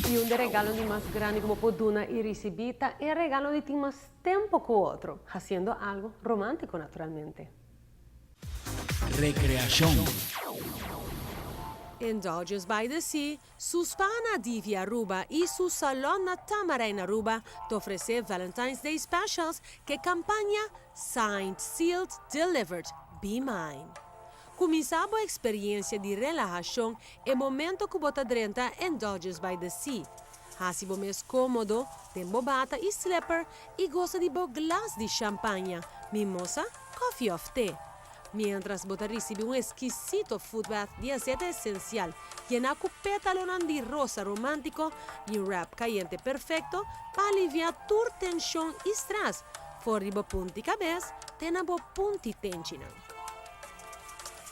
Y un regalo di mas grandi cu por duna y ricibi ta e regalo di tin mas tempo cu otro, haciendo algo romantico, naturalmente. Recreacion. Indulgence by the Sea, su spa na Divi Aruba y su salon na Tamarijn Aruba ta ofrece Valentine's Day Specials cu campaña Signed, Sealed, Delivered, Be Mine. Cuminsa e experiencia di relaxacion e momento cu bo ta drenta Indulgence by the Sea. Haci bo mes comodo, den bo bata y slipper y goza di bo glas di champaña, mimosa, coffee of te. Mientras bo ta ricibi un exkisito footbath di azeta esencial, yena cu petalo di rosa romantico y un wrap cayente perfecto pa alivia tur tension y stress, for di bo punta di cabes, te na bo punta di tenchinan.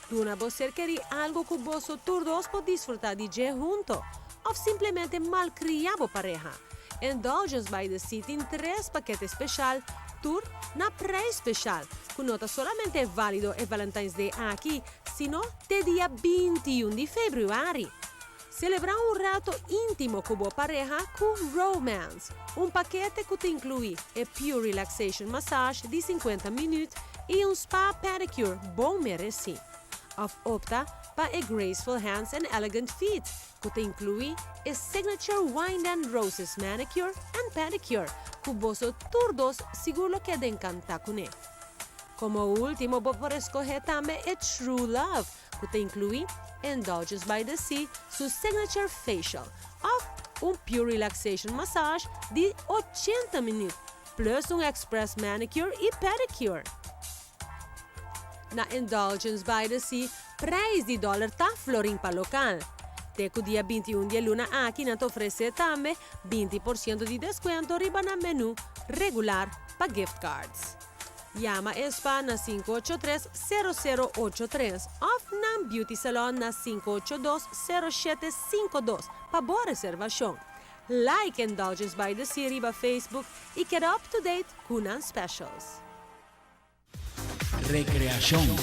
Duna bo ser keri algo cu boso tur dos por disfruta di dje hunto, of simplemente malcria bo pareha. Indulgence by the Sea tin tres pakete special, tur na prijs special, cu no ta solamente valido e Valentine's Day aki, sino te dia 21 di februari. Celebra un rato intimo cu bo pareha cu Romance, un pakete cu ta inclui e Pure Relaxation Massage di 50 minuut y un Spa Pedicure bon mereci. Of opta pa e Graceful Hands and Elegant Feet, cu ta inclui e Signature Wine and Roses Manicure and Pedicure, cu boso tur dos sigur lo keda encanta cune. Como ultimo, bo por scoge tambe e True Love, cu ta inclui Indulgence by the Sea, su Signature Facial, of un Pure Relaxation Massage di 80 minuut, plus un Express Manicure y Pedicure. Na Indulgence by the Sea, prijs di dollar ta florin pa local. Te cu dia 21 di luna aki nan ta ofrece tambe 20% di descuento riba nan menu regular pa gift cards. Yama Spa na 583-0083 of nan Beauty Salon na 582-0752 pa bo reservacion. Like Indulgence by the Sea riba Facebook y get up to date cu nan specials. Recreacion.